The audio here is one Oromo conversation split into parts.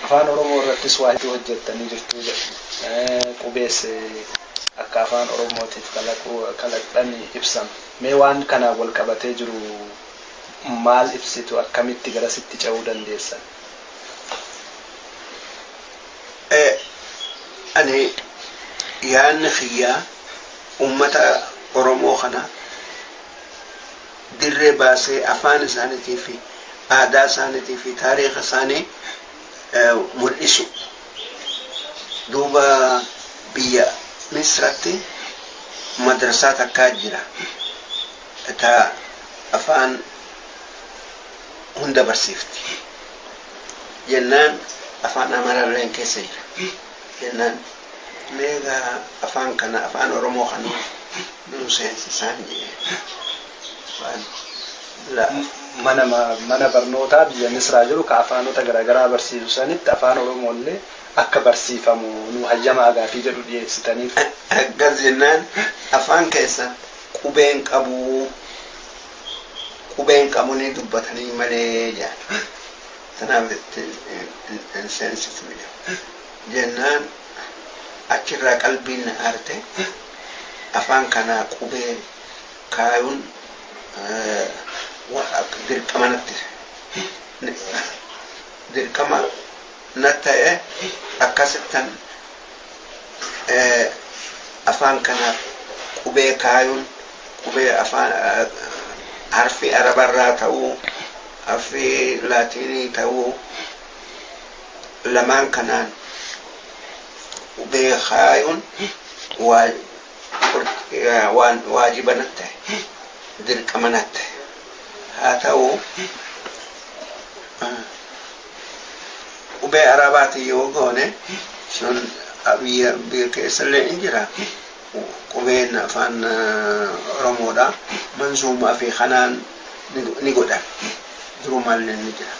Afaan Oromoo irrattis waa hedduu hojjettanii jirtu jedhu. Qubees akka afaan Oromootiif kalaqxan ibsama. Mee waan kanaan wal qabatee jiru maal ibsitu, akkamitti garasitti ce'uu dandeessan? Ani yaadni kiyyaa uummata Oromoo kana dirree baasee afaan isaaniitii fi aadaa isaaniitii fi taariika isaanii mul'isu. Duuba biyya Misratti madrasaa takkaa jira. Ta afaan hunda barsiifti. Jennaan afaan Amaaraalleen keessa jira. Jennaan meegaa afaan kana, afaan Oromoo kana nu seensisaan jedhe. Mana barnootaa biyya Misraa jiru ka afaanota garaagaraa barsiisu sanitti afaan Oromoo illee akka barsiifamu nu hayyamaa gaafii jedhu dhiyeessitaniif. Akkas jennaan afaan keessa qubeen qabu, qubeen qabu ni dubbatanii malee jedhan. Kanaaf itti hin seensifnu jedhu. Jennaan achirraa qalbiin na aarte, afaan kanaa qubee kaayuun dirqama natti dirqama na ta'e. Akkasittan afaan kanaaf qubee kaayuun, qubee afaan harfi Arabarraa ta'uu, harfi Laatiinii ta'uu, lamaan kanaan qubee kaayuun waan waajiba natti ta'e, dirqama natti ta'e. Haa ta'u, qubee Arabaatiin yoo goone sun biyya keessallee hin jira. Qubeen afaan Oromoodha. Manzuumaa fi kanaan ni godhan. Durumaallee ni jira.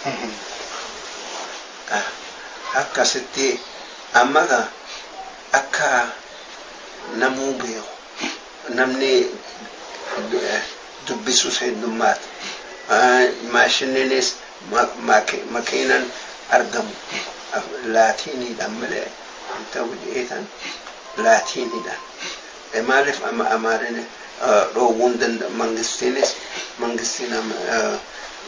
Akkasitti amma akka namuu beeku, namni dubbisus heddummaata. Maashiniinis makiinan argamu Laatiiniidhaan malee hin ta'u jedheetan Laatiiniidhaan. Maaliif amma Amaariin dhoowwuun danda'a, mangistiinis, mangistiin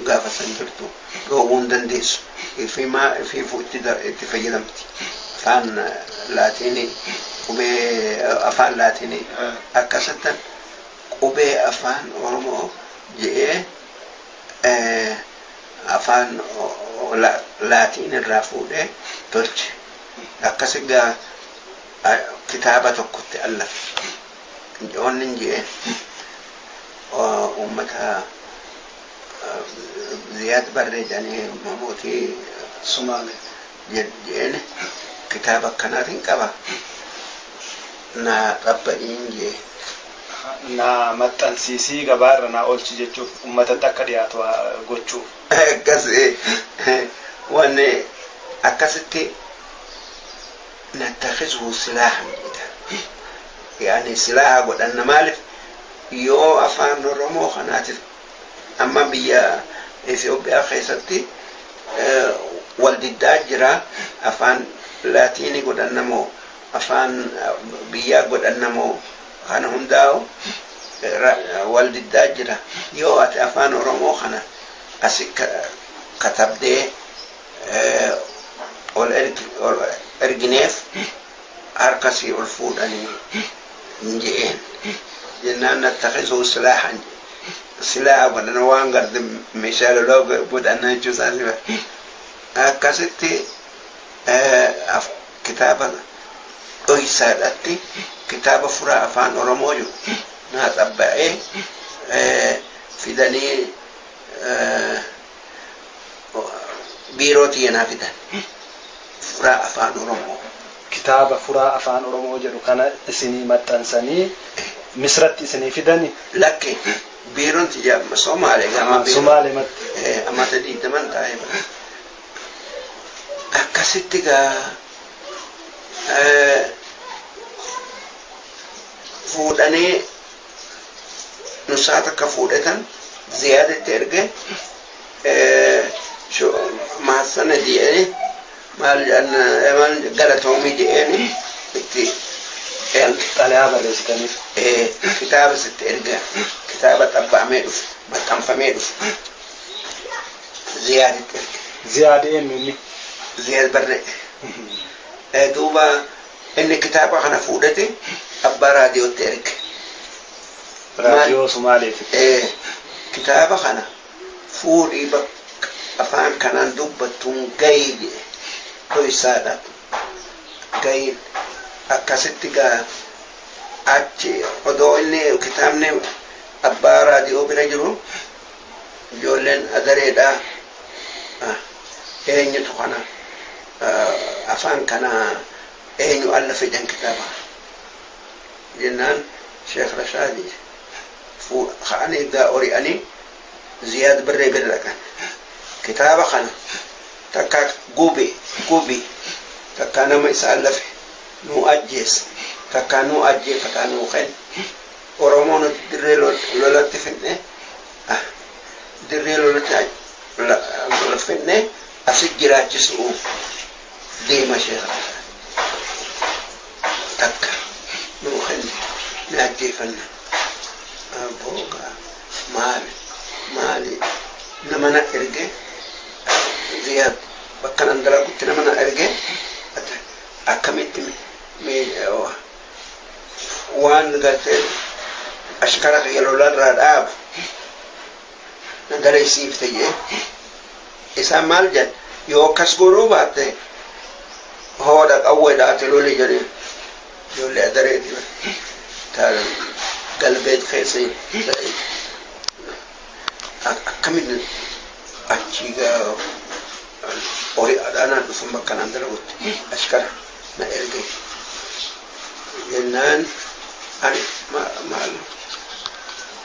gaafa san jirtu dhoowwuun dandeessu. Ifimaa ifiifuu itti fayyadamti. Afaan Laatiinii, qubee afaan Laatiinii. Akkasittan qubee afaan Oromoo jedhee afaan Laatiin irraa fuudhee tolche. Akkas egaa kitaaba tokkotti allafe. Wanni hin jedheen uummata Ziyaad Barree jedhanii mootii Sumaalee jedheen, kitaaba akkanaatiin qaba. Naa xabba'iin jee. Naa maxxansiisii gabaarra naa oolchi jechuuf, uummatatti akka dhiyaatu gochuuf. Akkas wanni akkasitti nattakhizuhu silaahan jedha. Yaani silaaha godhanna. Maaliif yoo afaan Oromoo kanaatiif amma biyya Itoophiyaa keessatti wal diddaa jira, afaan Laatiinii godhanna moo afaan biyyaa godhanna moo, kana hundaa'u wal diddaa jira. Yoo ati afaan Oromoo kana asi katabdee ol ergineef harkasii ol fuudhanii je'een. Jennaan nattakhizuhu silaahan, silaaha godhana, waan garte meeshaa lolaa godhanna jechuu isaati. Akkasitti kitaaba dhoysaadhatti kitaaba furaa afaan Oromoo jiru naa xabba'ee fidanii biiroo tiyya naa fidan, furaa afaan Oromoo. Kitaaba furaa afaan Oromoo jedhu kana isinii maxxansanii Misratti isinii fidani? Lakki, biiroon tiyya Somaalee gama. Somaalee matti. Amata 20 taa'ee. Akkasitti gaa fuudhanii nusaa takka fuudhatan Ziyaaditti erge, maassana jedhanii. Maal maal galatoomii jedheeni itti erge. Xalayaa barreessitaniif. Kitaaba sitti erga, kitaaba xabba'amee dhufe, maxxanfamee dhufe, Ziyaaditti erge. Ziyaad eenyu inni? Ziyaad Barree. Duuba inni kitaaba kana fuudhate abbaa raadiyootti erge. Raadiyoo Sumaaleeti. Kitaaba kana fuudhii bakka afaan kanaan dubbattuun gahii jedhe, dhoysaadha gahiin. Akkasitti gaa achi odoo inni kitaabni abbaa raadiyoo bira jiru, ijoolleen adareedha eenyutu kana afaan kana eenyu alla fidan kitaaba jennaan, Sheekh Rashaadi ka'anii gaa ori'anii Ziyaad Barree bira dhaqan. Kitaaba kana takka gubi gubi, takka nama isa allafe nuu ajjeessa, takka nuu ajjeefataa nuu kenna. Oromoo nuti dirree lolatti finne, dirree lolatti finne asit jiraachisuuf deema. Sheekh Rashaad takka nuu kenne ni ajjeefanna. Boogaa maali maali, nama na erge, Ziyaad bakka nan dalagutti nama na erge, akkamitti waan gartee ashkara kiyya lolarraa dhaabu na dalaysiifte jee. Isaan maal jedhan? Yoo akkas godhuu baatte hoodha qawweedhaate loli jedhe. Ijoollee adareeti ta galbeet keessa akkamitti achii gaa horiidhaan dhufan bakka naan dalagutti ashkara na erge jennaan, ani maal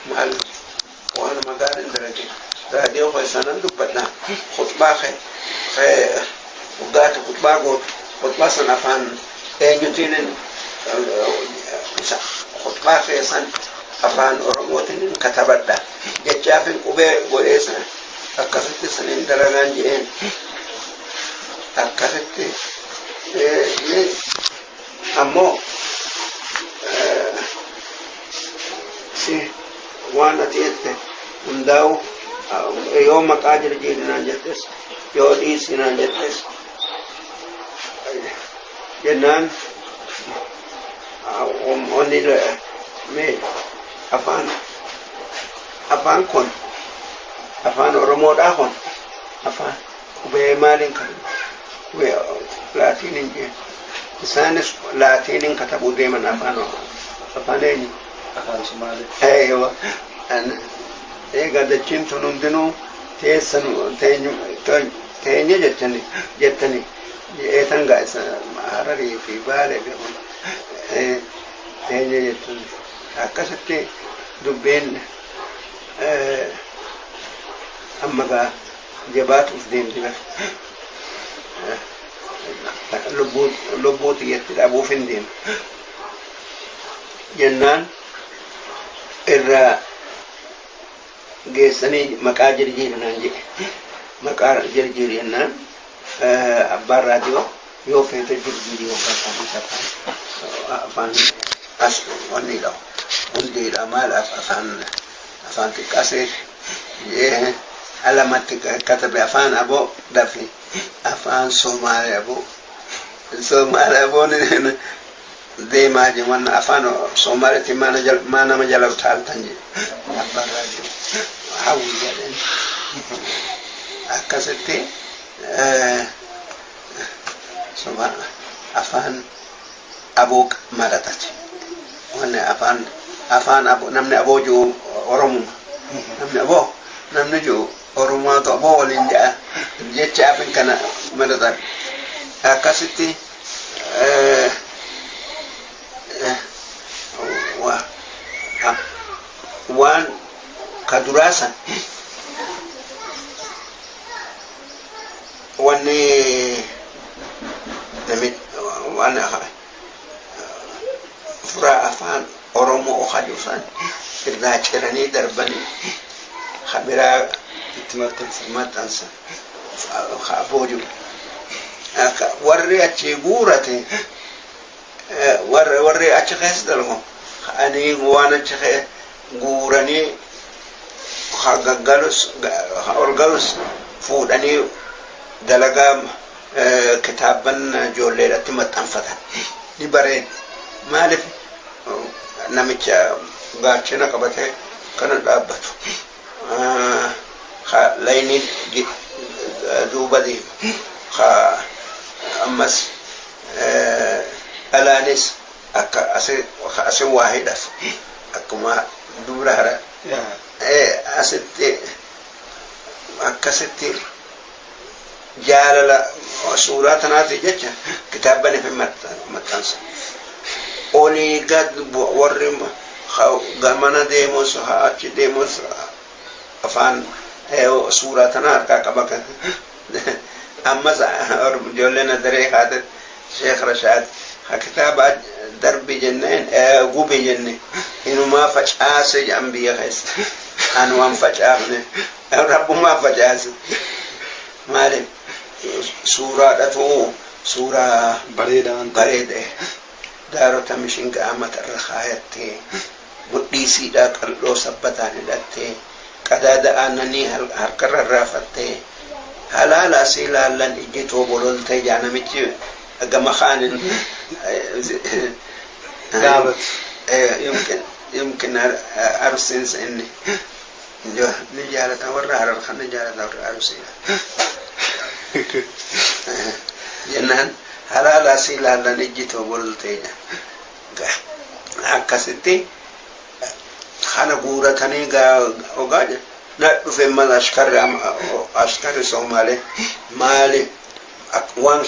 maal waan magaalaan dalage, raadiyoo keessaa nan dubbadha, khutbaa kee waggaati khutbaa gootu, khutbaa san afaan eenyutiin, khutbaa keessan afaan Oromootiin katabadha jechaafin qubee godhee sana akkasitti saniin dalagaan jedheen. Akkasitti ammoo si waan ati jette hundaa'u, yoo maqaa jirjiirinaan jettes, yoo dhiisinaan jettes jennaan, wanni mee afaan kun afaan Oromoodhaa kun afaan qubee maaliin kan qubee Laatiiniin jee, isaanis Laatiiniin katabuu deeman, afaan eenyu? Afaan Sumaalee. Eewa, egaa dachiin tun hundinuu teessan teenya jettani jeetan gaa isa Hararii fi Baalee fi kun teenya jettani. Akkasitti dubbiin amma gaa jabaatuuf deemti bar, lubbuu xiyyatti dhabuuf hin deema jennaan irraa geessanii maqaa jirjiirinaan jedhe. Maqaa jirjiiri jennaan, abbaan raadiyoo yoo feete jirjiiri yookaan afaan afaan as wanniidha hundeedha maal afaan xiqqaasee jee alamatti katabe, afaan aboo dafi afaan Somaalee aboo, Somaalee aboon deemaa jiru, wanna afaan Somaaleetti maa nama jala utaaltan jedhe abbaan raadiyoo. Hawwi jedhan. Akkasitti afaan aboo maratate. Wanni afaan aboo, namni aboo jiru Oromuma, namni aboo namni jiru Oromoatu aboo waliin jedha jecha afin kana maratan. Akkasitti waan ka duraa san wanni nami waan furaa afaan Oromoo haju san irraa ciranii darbanii ka biraa itti maxxansan. Maxxansan ka aboo jiru. Warri achi guurate, warri achi keessa dalagu ani waan achi guuranii gaggalus ol galus fuudhanii dalagaa kitaabban ijoolleedhatti maxxanfatan ni bareeda. Maaliif namicha gaachana qabatee kana dhaabbatu, layniin duuba deema, ammas dhalaanis akka asi waa hidhatu akkuma dubra hara asitti akkasitti jaalala suuraa tanaati jecha kitaabban ifi maxxansa. Olii gad warri gamana deemus achi deemus afaan suuraa tana harkaa qaba. Ammas ijoolleen adaree haate Sheekh Rashaad ha kitaaba darbi jenneen gube jenne, inumaa facaase jedhan biyya keessa. An waan facaafne, rabbumaa facaase. Maaliif suuraadhatu suuraa bareedaa waan ta'eef. Bareede. Daarota mishingaa matarra kaayattee, mudhiisiidhaa qal'oo sabbataan hidhattee, qadaada aannanii harkarra raafattee, halaala asii ilaallan ijji too bololtee jaa namichi gama kaanin dhaabatu. Yumkin arsiinsa inni ni jaalata, warra Harar kan ni jaalata, warra Arsiidha. Jennaan halaala asii ilaallan ijji too bololtee jaa akkasitti kana guuratanii gaa ogaa na dhufe mal ashkarri ashkarri Somaalee maali waan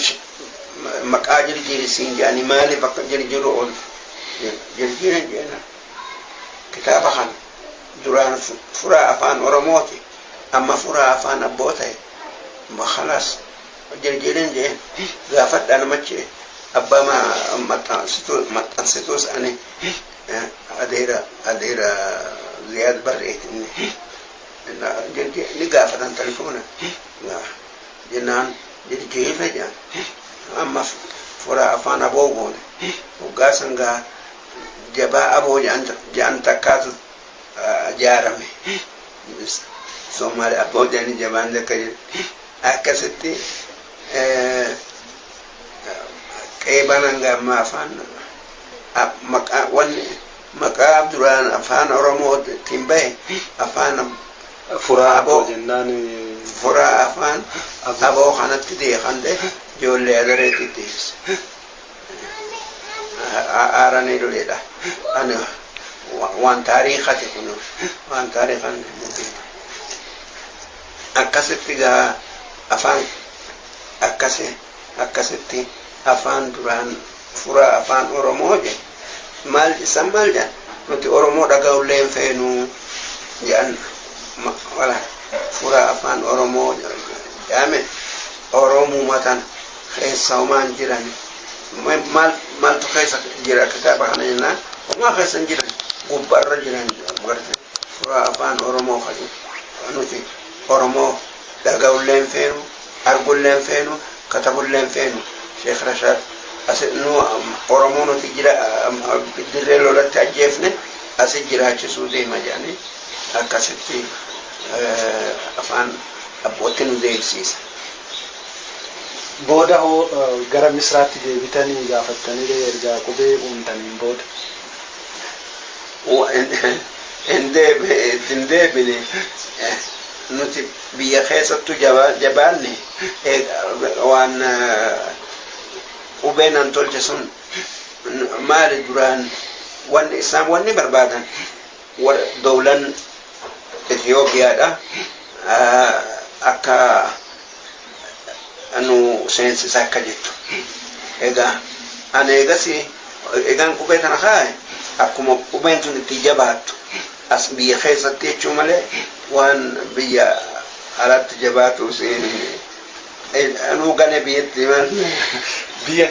maqaa jirjiirisiin jedhanii, maaliif akka jirjiru ol jirjiiran jedhan. Kitaaba kana duraan furaa afaan Oromooti, amma furaa afaan abboo ta'e, خلاص jirjiiran jeen. Gaafadha namachi abbaa maxxansituus ani adeera Ziyaad Barreeti inni ni gaafatan telefoona jennaan jirjiirra jedhan. Amma furaa afaan aboo goone. Waggaa sangaa jabaa aboo jedhan takkaatu jaarame. Soomaali aboo jedhanii jabaan takka jedhu. Akkasitti qeeban hanga ammaa afaan maqaa wanni maqaa duraan afaan Oromoo ittiin bahe afaan furaa aboo jennaan furaa afaan aboo kanatti deekan ta'e ijoollee adareetti deebise. Aaranii loleedha. Ani waan taariikati kun waan taariikan mubeena. Akkasitti gaa afaan akkasi akkasitti afaan duraan furaa afaan Oromoo jedhe maal isan maal jedhan, nuti Oromoo dhaga'ullee hin feenuu jedhan. Wala furaa afaan Oromoo jedhame Oromuma tana keessa homaan jiran maal maaltu keessa jira kitaaba kana jennaan, homaa keessa hin jiran, gubbaarra jiran garte furaa afaan Oromoo kasu nuti Oromoo dhaga'ullee hin feenu, argullee hin feenu, katabullee hin feenu. Sheekh Rashaad asi nu Oromoo nuti jira dirree lolatti ajjeefne asi jiraachisuu deema jedhanii akkasitti afaan abbootti nu deebisiisa. Booda hoo gara Misraatti deebitanii gaafattanii erga qubee uumtaniin booda? Hin deebine. Nuti biyya keessattuu jabaanne waan qubeen an tolche sun maali duraan wanni isaan wanni barbaadan dowlan Ethiyoopiyaadha akka nu seensisa akka jettu. Egaa ani eegas egaan qubee tana kaa'e akkuma qubeen tun itti jabaattu as biyya keessatti jechuu malee waan biyya alatti jabaatu nuu gane biyyatti maal biyya